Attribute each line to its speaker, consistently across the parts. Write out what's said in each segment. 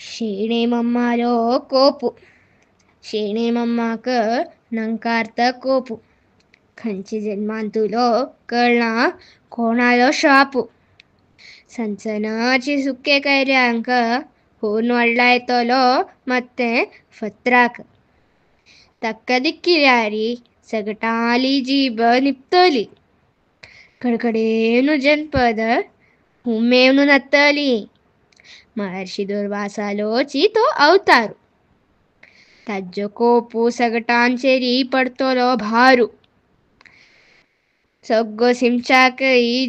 Speaker 1: शेणे मम्मालो कोपू, शेणे मम्माक नंकारत कोपू, खंयचे जन्मांतुलो कळना कोणालो शापू. संचनाची सुके कैऱ्यांक होन वाडलायतलो ಮತ್ತೆ फत्राक. तक्क दिक्किल्यारी सगटाली जीब निप्तली, कडकडेनु जनपद हुमेवनु नत्तली. महर्षी दुर्वासालोची तो अवतारू, ताज्जो कोपू सगटांचेरी पडतलो भारू. सग्गो सिमच्याक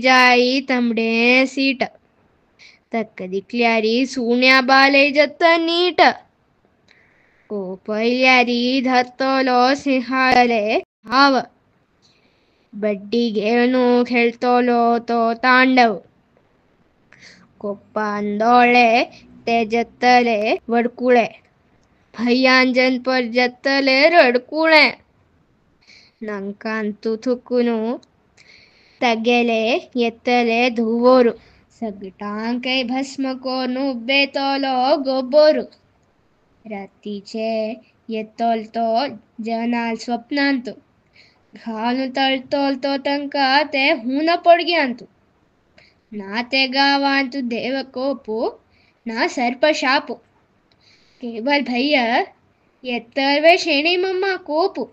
Speaker 1: जाई तंबडे सीट, तक्क दिकल्यारी सुण्या बालय जत नीट. कोपयल्यारी धरतलो सिंहाले हाव, बड्डी घेवन खेळतलो तो तांडव. कोपान दोळे ते जत्तले वडकुळे, भैयान जनपद जत्तले रडकुळे. नंकांतु थुकुनु तगेले येतले धुवोरू, सगटांकय भस्म कोरून उबेतलो गोबोरू. रातीचे येतलो तो जनाल स्वप्नांतु, घालून तळतलो तो तांकां ते हून पडग्यांतु. ना ते गांवांतु देवकोपू ना सर्पशापू, केवल भैया येतलवे शेणे मम्मा कोपू.